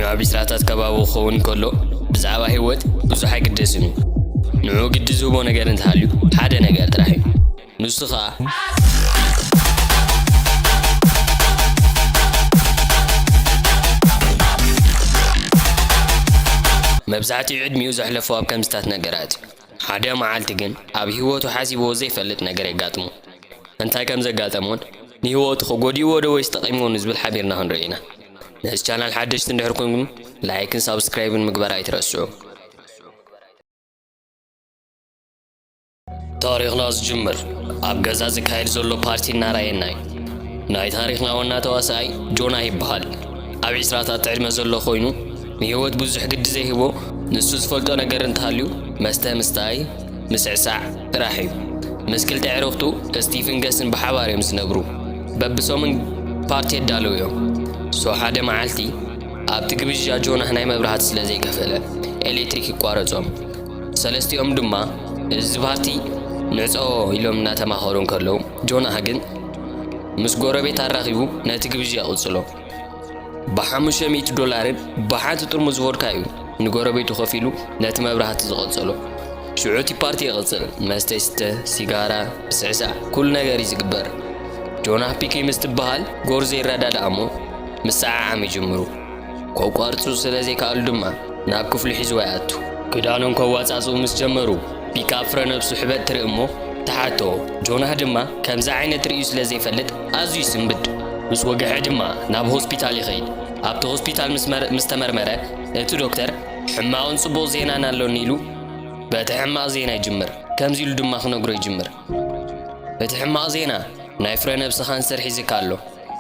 ኣብ ዒስራታት ከባቢ ክኸውን ከሎ ብዛዕባ ህይወት ብዙሕ ኣይግደስን እዩ። ንዕኡ ግዲ ዝህቦ ነገር እንተሃልዩ ሓደ ነገር ጥራሕ እዩ። ንሱ ኸኣ መብዛሕትኡ ዕድሚኡ ዘሕለፎ ኣብ ከምዚታት ነገራት እዩ። ሓደ መዓልቲ ግን ኣብ ህይወቱ ሓሲብዎ ዘይፈልጥ ነገር የጋጥሞ። እንታይ ከም ዘጋጠሞን ንህይወቱ ከጎዲእዎ ዶ ወይስ ጠቒምዎ ንዝብል ሓቢርና ክንርኢ ኢና። ነዚ ቻናል ሓደሽቲ እንድሕር ኮንኩም ላይክን ሳብስክራይብን ምግባር ኣይትረስዑ። ታሪኽና ዝጅምር ኣብ ገዛ ዝካየድ ዘሎ ፓርቲ እናረኣየና እዩ። ናይ ታሪኽና ዋና ተዋሳኣይ ጆና ይበሃል። ኣብ ዒስራታት ዕድመ ዘሎ ኮይኑ ንህይወት ብዙሕ ግዲ ዘይህቦ፣ ንሱ ዝፈልጦ ነገር እንተሃልዩ መስተ ምስታይ፣ ምስዕሳዕ ጥራሕ እዩ። ምስ ክልተ ኣዕሩኽቱ ስቲፍን ገስን ብሓባር እዮም ዝነብሩ። በብሰሙን ፓርቲ የዳልዉ እዮም። ሶ ሓደ መዓልቲ ኣብቲ ግብዣ ጆናህ ናይ መብራህቲ ስለ ዘይከፈለ ኤሌክትሪክ ይቋረጾም። ሰለስቲኦም ድማ እዚ ፓርቲ ንዕጾ ኢሎም እናተማኸሩ እንከለዉ፣ ጆናህ ግን ምስ ጎረቤት ኣራኺቡ ነቲ ግብዣ ይቕጽሎ። ብሓሙሽተ ሚእቲ ዶላርን ብሓንቲ ጥርሙዝ ቮድካ እዩ ንጎረቤቱ ከፊሉ ነቲ መብራህቲ ዝቐጸሎ። ሽዑ እቲ ፓርቲ ይቕጽል። መስተ ይስተ፣ ሲጋራ፣ ምስዕሳዕ፣ ኩሉ ነገር እዩ ዝግበር። ጆናህ ፒኪ ምስ ትበሃል ጎርዞ ይረዳዳእ እሞ ምስዓዓም ይጅምሩ። ከቋርጹ ስለ ዘይከኣሉ ድማ ናብ ክፍሉ ሒዝዋ ይኣቱ። ክዳኖም ከዋጻጽኡ ምስ ጀመሩ፣ ፒካ ኣብ ፍረ ነብሱ ሕበጥ ትርኢ እሞ ትሓቶ። ጆናህ ድማ ከምዚ ዓይነት ርእዩ ስለ ዘይፈልጥ ኣዝዩ ይስንብድ። ምስ ወግሐ ድማ ናብ ሆስፒታል ይኸይድ። ኣብቲ ሆስፒታል ምስ መር-፣ ምስ ተመርመረ፣ እቲ ዶክተር ሕማቕን ጽቡቕ ዜናን ኣሎኒ ኢሉ በቲ ሕማቕ ዜና ይጅምር። ከምዚ ኢሉ ድማ ክነግሮ ይጅምር። እቲ ሕማቕ ዜና ናይ ፍረ ነብሲ ካንሰር ሒዝካ ኣሎ።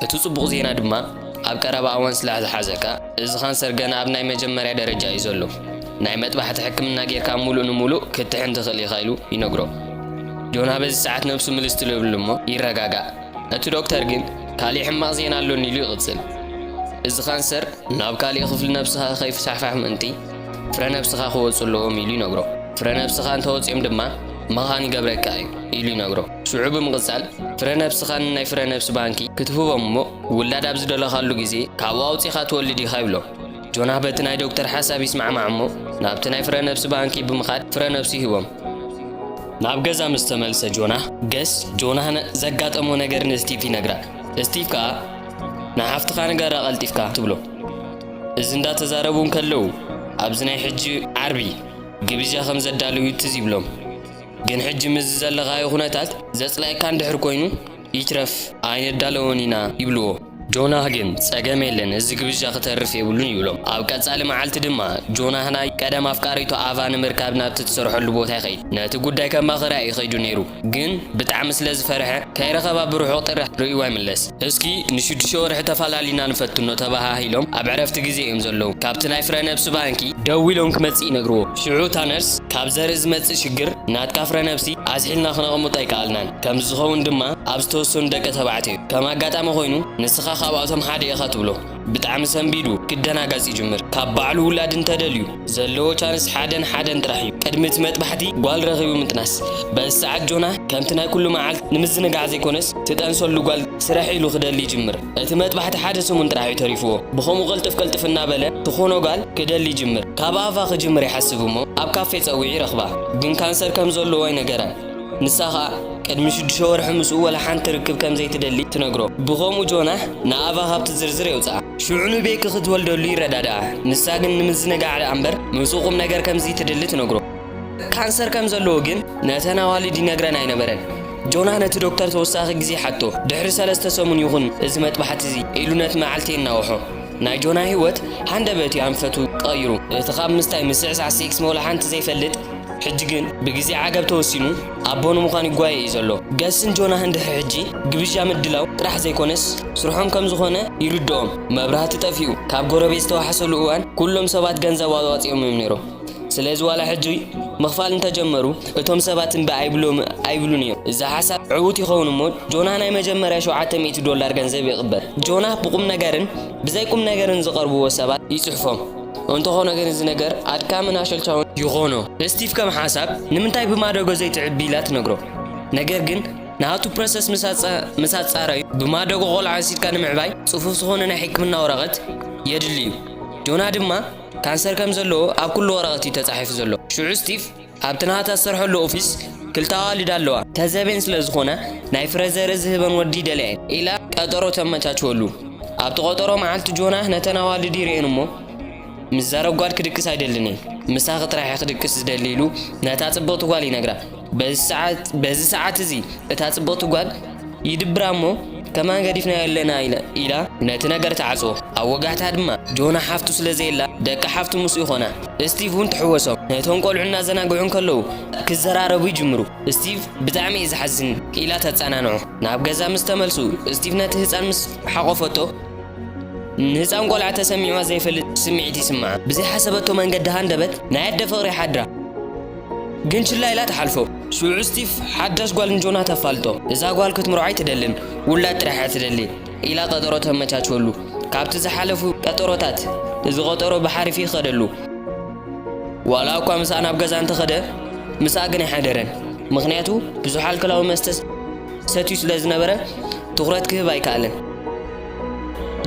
እቲ ጽቡቕ ዜና ድማ ኣብ ቀረባ እዋን ስላሕ ዝሓዘካ፣ እዚ ካንሰር ገና ኣብ ናይ መጀመርያ ደረጃ እዩ ዘሎ። ናይ መጥባሕቲ ሕክምና ጌርካ ሙሉእ ንሙሉእ ክትድሕን ትኽእል ኢኻ ኢሉ ይነግሮ። ጆና በዚ ሰዓት ነብሱ ምልስ ትልብሉ እሞ ይረጋጋእ። እቲ ዶክተር ግን ካሊእ ሕማቕ ዜና ኣሎኒ ኢሉ ይቕጽል። እዚ ካንሰር ናብ ካሊእ ክፍሊ ነብስኻ ከይፍሳሕፋሕ ምእንቲ ፍረ ነብስኻ ክወጹ ኣለዎም ኢሉ ይነግሮ። ፍረ ነብስኻ እንተወጺኦም ድማ መኻን ይገብረካ እዩ ኢሉ ይነግሮ። ሽዑ ብምቕጻል ፍረ ነብስኻን ናይ ፍረ ነብሲ ባንኪ ክትህቦም እሞ ውላድ ኣብ ዝደለኻሉ ግዜ ካብኡ ኣውጺኻ ትወልድ ኢኻ ይብሎ። ጆናህ በቲ ናይ ዶክተር ሓሳብ ይስማዕማዕ እሞ ናብቲ ናይ ፍረ ነብሲ ባንኪ ብምኻድ ፍረ ነብሲ ይህቦም። ናብ ገዛ ምስ ተመልሰ ጆናህ፣ ገስ ጆናህ ነ-፣ ዘጋጠሞ ነገር ንስቲቭ ይነግራ። ስቲቭ ከኣ ንሓፍትኻ ንገራ ቀልጢፍካ ትብሎ። እዚ እንዳተዛረቡ እንከለዉ ኣብዚ ናይ ሕጂ ዓርቢ ግብዣ ከም ዘዳለዉ ትዝ ይብሎም። ግን ሕጂ ምስዚ ዘለኻዮ ኩነታት ዘጽላየካ እንድሕር ኮይኑ ይትረፍ ኣይነዳለዎን ኢና ይብልዎ። ጆናህ ግን ጸገም የለን፣ እዚ ግብዣ ክተርፍ የብሉን ይብሎም። ኣብ ቀጻሊ መዓልቲ ድማ ጆናህ ናይ ቀደም ኣፍቃሪቱ ኣቫ ንምርካብ ናብቲ ትሰርሐሉ ቦታ ይኸይድ። ነቲ ጉዳይ ከማኽራ እዩ ከይዱ ነይሩ፣ ግን ብጣዕሚ ስለ ዝፈርሐ ከይረኸባ ብርሑቕ ጥራሕ ርእይዋ ይምለስ። እስኪ ንሽዱሽተ ወርሒ ተፈላሊና ንፈትኖ ተባሃሂሎም ኣብ ዕረፍቲ ግዜ እዮም ዘለዉ። ካብቲ ናይ ፍረ ነብሲ ባንኪ ደዊሎም ክመጽእ ይነግርዎ። ሽዑ እታ ነርስ ካብ ዘርኢ ዝመጽእ ሽግር ናትካ ፍረ ነብሲ ኣዝሒልና ክነቐምጦ ኣይከኣልናን። ከም ዝኸውን ድማ ኣብ ዝተወሰኑ ደቂ ተባዕትዮ። ከም ኣጋጣሚ ኮይኑ ንስኻ ካብኣቶም ሓደ ኢኻ ትብሎ። ብጣዕሚ ሰንቢዱ ክደናገጽ ይጅምር። ካብ ባዕሉ ውላድ እንተደልዩ ዘለዎ ቻንስ ሓደን ሓደን ጥራሕ እዩ። ቅድሚ እቲ መጥባሕቲ ጓል ረኺቡ ምጥናስ። በዚ ሰዓት ጆና ከምቲ ናይ ኩሉ መዓልቲ ንምዝንጋዕ ዘይኮነስ ትጠንሰሉ ጓል ስራሕ ኢሉ ክደሊ ይጅምር። እቲ መጥባሕቲ ሓደ ሰሙን ጥራሕ እዩ ተሪፍዎ። ብኸምኡ ቅልጥፍ ቅልጥፍ እናበለ ትኾኖ ጓል ክደሊ ይጅምር። ካብ ኣፋ ክጅምር ይሓስብ እሞ ኣብ ካፌ ጸዊዑ ይረኽባ። ግን ካንሰር ከም ዘለዎ ኣይነገራን። ንሳ ኸኣ ቅድሚ ሽዱሽተ ወርሒ ምስኡ ወላ ሓንቲ ርክብ ከም ዘይትደሊ ትነግሮ። ብኸምኡ ጆናህ ንኣቫ ካብቲ ዝርዝር የውጽኣ። ሽዑ ንቤኪ ክትወልደሉ ይረዳድኣ። ንሳ ግን ንምዝንጋዕ ደኣ እምበር ምስኡ ቁም ነገር ከም ዘይትደሊ ትነግሮ። ካንሰር ከም ዘለዎ ግን ነተን ኣዋልድ ይነግረን ኣይነበረን። ጆናህ ነቲ ዶክተር ተወሳኺ ግዜ ሓቶ። ድሕሪ ሰለስተ ሰሙን ይኹን እዚ መጥባሕቲ እዚ ኢሉ ነቲ መዓልቲ የናውሖ። ናይ ጆና ህይወት ሃንደበት እዩ ኣንፈቱ ቀይሩ። እቲ ካብ ምስታይ ምስዕሳዕ ሴክስ መውላ ሓንቲ ዘይፈልጥ፣ ሕጂ ግን ብግዜ ዓገብ ተወሲኑ ኣቦ ንምዃን ይጓየ እዩ ዘሎ። ገስን ጆናህን ድሕሪ ሕጂ ግብዣ ምድላው ጥራሕ ዘይኮነስ ስርሖም ከም ዝኾነ ይርድኦም። መብራህቲ ጠፊኡ ካብ ጎረቤት ዝተዋሕሰሉ እዋን ኩሎም ሰባት ገንዘብ ኣዋጺኦም እዮም ነይሮም። ስለዚ ዋላ ሕጂ ምኽፋል እንተጀመሩ እቶም ሰባት እምቢ ኣይብሎም፣ ኣይብሉን እዮም። እዚ ሓሳብ ዕዉት ይኸውን እሞ ጆና ናይ መጀመርያ ሸውዓተ ሚእቲ ዶላር ገንዘብ ይቕበል። ጆና ብቁም ነገርን ብዘይ ቁም ነገርን ዝቐርብዎ ሰባት ይጽሕፎም። እንተኾነ ግን እዚ ነገር ኣድካምን ኣሸልቻውን ይኾኖ። ስቲቭ ከም ሓሳብ ንምንታይ ብማደጎ ዘይትዕቢ ኢላ ትነግሮ። ነገር ግን ናቱ ፕሮሰስ ምስ ኣጻ-፣ ምስ ኣጻረዩ ብማደጎ ቆልዓ ወሲድካ ንምዕባይ ጽፉፍ ዝኾነ ናይ ሕክምና ወረቐት የድሊ እዩ። ጆና ድማ ካንሰር ከም ዘለዎ ኣብ ኩሉ ወረቐት እዩ ተጻሒፉ ዘሎ። ሽዑ ስቲቭ ኣብቲ ናታ ዝሰርሐሉ ኦፊስ ክልተ ኣዋልድ ኣለዋ። ተዘቤን ስለ ዝኾነ ናይ ፍሬዘር ዝህበን ወዲ ይደልያ እየን ኢላ ቀጠሮ ተመቻችወሉ። ኣብቲ ቀጠሮ መዓልቲ ጆና ነተን ኣዋልድ ይርእየን እሞ፣ ምስ ዘረጓድ ክድቅስ ኣይደልን እየ፣ ምሳኺ ጥራሕ እየ ክድቅስ ዝደሊ ኢሉ ነታ ጽብቕቲ ጓል ይነግራ። በዚ ሰዓት በዚ ሰዓት እዚ እታ ጽብቕቲ ጓል ይድብራ እሞ፣ ከማን ገዲፍናዮ ኣለና ኢላ ነቲ ነገር ትዓጽዎ። ኣብ ወጋሕታ ድማ ጆና ሓፍቱ ስለ ዘየላ ደቂ ሓፍቱ ምስኡ ይኾና። ስቲቭ እውን ትሕወሶም። ነቶም ቆልዑ እናዘናግዑ እንከለዉ ክዘራረቡ ይጅምሩ። ስቲቭ ብጣዕሚ እዩ ዝሓዝን ኢላ ተጸናንዖ። ናብ ገዛ ምስ ተመልሱ ስቲቭ ነቲ ህጻን ምስ ሓቆፈቶ ንህጻን ቆልዓ ተሰሚዕዋ ዘይፈልጥ ስምዒት ይስምዓ። ብዘይሓሰበቶ መንገዲ ሃንደበት ናይ ኣደ ፍቕሪ ሓድራ። ግን ችላ ኢላ ትሓልፎ። ሽዑ ስቲቭ ሓዳሽ ጓል ንጆና ተፋልጦ። እዛ ጓል ክትምርዖ ኣይትደልን፣ ውላድ ጥራሕ እያ ትደሊ ኢላ ቀጠሮ ተመቻችወሉ። ካብቲ ዝሓለፉ ቀጠሮታት እዚ ቀጠሮ ብሓሪፍ ይኸደሉ። ዋላ እኳ ምስኣ ናብ ገዛ እንተኸደ ምስኣ ግን ኣይሓደረን። ምኽንያቱ ብዙሕ ኣልኮላዊ መስተ ሰትዩ ስለ ዝነበረ ትኹረት ክህብ ኣይከኣለን።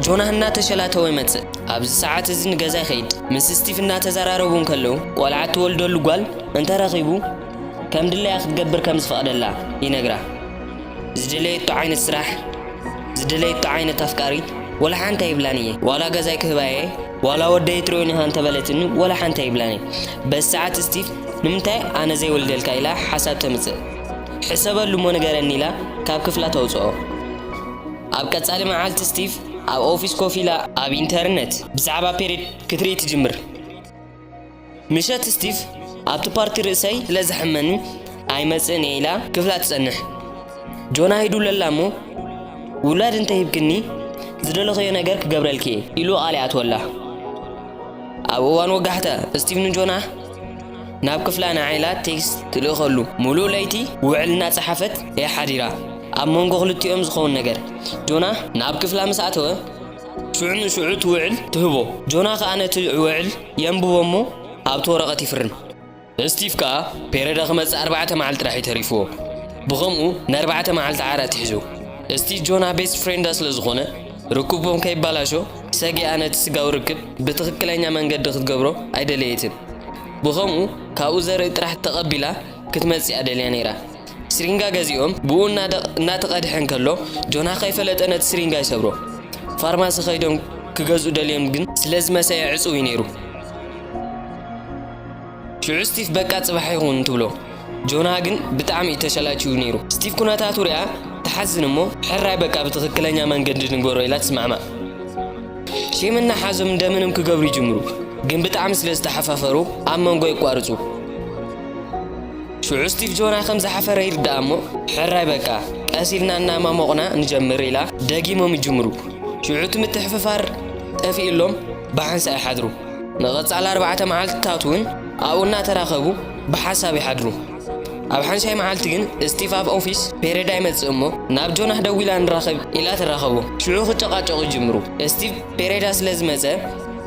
ጆናህ እናተሸላተወ ይመጽእ። ኣብዚ ሰዓት እዚ ንገዛ ይኸይድ። ምስ ስቲቭ እናተዘራረቡ እንከለዉ ቆልዓ ትወልደሉ ጓል እንተረኺቡ ከም ድለያ ክትገብር ከም ዝፈቕደላ ይነግራ። ዝደለየቶ ዓይነት ስራሕ፣ ዝደለየቶ ዓይነት ኣፍቃሪ ወላ ሓንቲ ኣይብላን እየ። ዋላ ገዛይ ክህባ እየ፣ ዋላ ወደይ ትርእዮን ኢኻ እንተበለትኒ ወላ ሓንቲ ኣይብላን እየ። በዚ ሰዓት ስቲቭ ንምንታይ ኣነ ዘይወልደልካ ኢላ ሓሳብ ተምጽእ። ሕሰበሉ እሞ ንገረኒ ኢላ ካብ ክፍላ ተውጽኦ። ኣብ ቀጻሊ መዓልቲ ስቲቭ ኣብ ኦፊስ ኮፍ ኢላ ኣብ ኢንተርነት ብዛዕባ ፔሬድ ክትርኢ ትጅምር። ምሸት ስቲቭ ኣብቲ ፓርቲ ርእሰይ ስለ ዘሕመኒ ኣይመጽእን እየ ኢላ ክፍላ ትጸንሕ። ጆና ሂዱለላ እሞ ውላድ እንተሂብክኒ ዝደለኸዮ ነገር ክገብረልኪ እየ ኢሉ ቃል ይኣትወላ። ኣብ እዋን ወጋሕታ ስቲቭ ንጆና ናብ ክፍላ ንዓ ኢላ ቴክስት ትልእኸሉ። ሙሉእ ለይቲ ውዕል እናጸሓፈት እያ ሓዲራ። ኣብ መንጎ ክልቲኦም ዝኸውን ነገር። ጆና ናብ ክፍላ ምስ ኣተወ ሽዑ ንሽዑ እቲ ውዕል ትህቦ። ጆና ከኣ ነቲ ውዕል የንብቦ እሞ ኣብቲ ወረቐት ይፍርም። ስቲቭ ከኣ ፔሬዳ ክመጽእ ኣርባዕተ መዓልቲ ጥራሕ እዩ ተሪፍዎ። ብኸምኡ ንኣርባዕተ መዓልቲ ዓራት ይሕዙ። ስቲቭ ጆና ቤስት ፍሬንዳ ስለ ዝኾነ ርክቦም ከይባላሾ ሰጊኣ ነቲ ስጋዊ ርክብ ብትኽክለኛ መንገዲ ክትገብሮ ኣይደለየትን። ብኸምኡ ካብኡ ዘርኢ ጥራሕ ተቐቢላ ክትመጽእ እያ ደልያ ነይራ። ስሪንጋ ገዚኦም ብኡ እናደ- እናተቐድሐ እንከሎ ጆና ከይፈለጠ ነቲ ስሪንጋ ይሰብሮ። ፋርማሲ ከይዶም ክገዝኡ ደልዮም ግን ስለ ዝመሰየ ዕጹው እዩ ነይሩ። ሽዑ ስቲቭ በቃ ጽባሕ ይኹን ትብሎ። ጆና ግን ብጣዕሚ እዩ ተሸላችዩ ነይሩ። ስቲቭ ኩነታቱ ሪኣ ትሓዝን እሞ ሕራይ በቃ ብትኽክለኛ መንገዲ ንግበሮ ኢላ ትስማዕማዕ። ሼም እናሓዞም እንደምንም ክገብሩ ይጅምሩ፣ ግን ብጣዕሚ ስለ ዝተሓፋፈሩ ኣብ መንጎ ይቋርጹ። ሽዑ ስቲቭ ጆና ከም ዝሓፈረ ይርዳእ እሞ ሕራይ በቃ ቀስ ኢልና እናማሞቕና ንጀምር ኢላ ደጊሞም ይጅምሩ። ሽዑ እቲ ምትሕፍፋር ጠፊእሎም ብሓንሳእ ይሓድሩ። ንቐጻሊ ኣርባዕተ መዓልትታት እውን ኣብኡ እናተራኸቡ ብሓሳብ ይሓድሩ። ኣብ ሓንሻይ መዓልቲ ግን ስቲቭ ኣብ ኦፊስ ፔሬዳ ይመጽእ እሞ ናብ ጆናህ ደዊላ ንራኸብ ኢላ ትራኸቦ። ሽዑ ክጨቃጨቑ ይጅምሩ። ስቲቭ ፔሬዳ ስለ ዝመጸ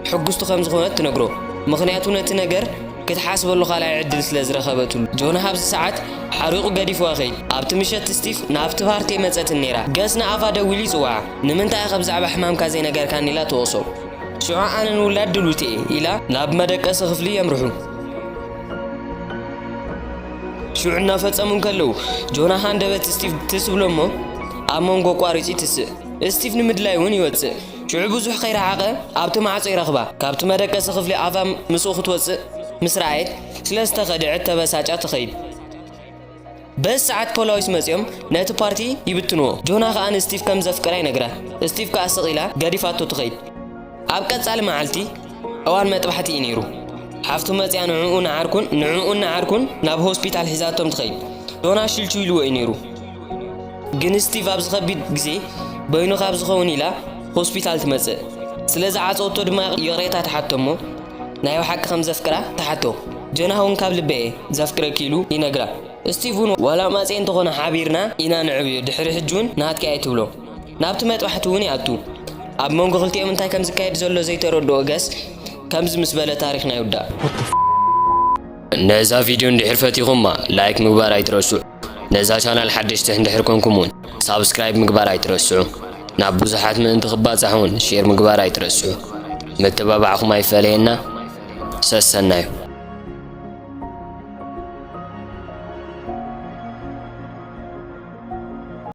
ሕጉስቲ ከም ዝኾነት ትነግሮ። ምኽንያቱ ነቲ ነገር ክትሓስበሉ ካልኣይ ዕድል ስለ ዝረኸበትሉ። ጆናህ ኣብዚ ሰዓት ሓሪቑ ገዲፍዋ ይኸይድ። ኣብቲ ምሸት ስቲቭ ናብቲ ፓርቲ መጸትን ነይራ። ገስ ንኣፋ ደዊሉ ይጽውዓ። ንምንታይ ኢኻ ብዛዕባ ሕማምካ ዘይነገርካኒ ኢላ ትወቕሶ። ሽዑ ኣነ ንውላድ ድሉት እየ ኢላ ናብ መደቀሲ ክፍሊ የምርሑ። ሽዑ እናፈጸሙ እንከለዉ ጆናህ ሃንደበት ስቲቭ ትስብሎ እሞ ኣብ መንጎ ኣቋሪጹ ትስእ። ስቲቭ ንምድላይ እውን ይወጽእ። ሽዑ ብዙሕ ከይረሓቐ ኣብቲ ማዕጾ ይረኽባ። ካብቲ መደቀሲ ክፍሊ ኣፋ ምስኡ ክትወጽእ ምስ ረኣየት ስለ ዝተኸድዐት ተበሳጫ ትኸይድ። በዚ ሰዓት ፖላዊስ መጺኦም ነቲ ፓርቲ ይብትንዎ። ጆና ከኣ ንስቲቭ ከም ዘፍቅራ ይነግራ። ስቲቭ ከኣ ስቕ ኢላ ገዲፋቶ ትኸይድ። ኣብ ቀጻሊ መዓልቲ እዋን መጥባሕቲ እዩ ነይሩ። ሓፍቱ መጺኣ ንዕኡ ንዓርኩን ንዕኡን ንዓርኩን ናብ ሆስፒታል ሒዛቶም ትኸይድ። ጆና ሽልችው ኢልዎ እዩ ነይሩ። ግን ስቲቭ ኣብዚ ከቢድ ግዜ በይኑ ካብ ዝኸውን ኢላ ሆስፒታል ትመጽእ። ስለ ዝዓጸወቶ ድማ ይቕሬታ ትሓቶ እሞ ናይ ብሓቂ ከም ዘፍቅራ ትሓቶ። ጆና እውን ካብ ልበይ እየ ዘፍቅረኪ ኢሉ ይነግራ። ስቲቭ እውን ዋላ ማጽኤ እንተኾነ ሓቢርና ኢና ንዕብዮ፣ ድሕሪ ሕጂ እውን ናትኪ እየ ትብሎ። ናብቲ መጥባሕቲ እውን ይኣቱ። ኣብ መንጎ ክልቲኦም እንታይ ከም ዝካየድ ዘሎ ዘይተረድኦ ገስ ከምዚ ምስ በለ ታሪኽና ይውዳእ። ነዛ ቪድዮ እንድሕር ፈቲኹማ ላይክ ምግባር ኣይትረስዑ። ነዛ ቻናል ሓደሽቲ እንድሕር ኮንኩም እውን ሳብስክራይብ ምግባር ኣይትረስዑ። ናብ ብዙሓት ምእንቲ ክባጻሕ እውን ሼር ምግባር ኣይትረስዑ። ምትባባዕኹም ኣይፈለየና። ሰሰናዩ።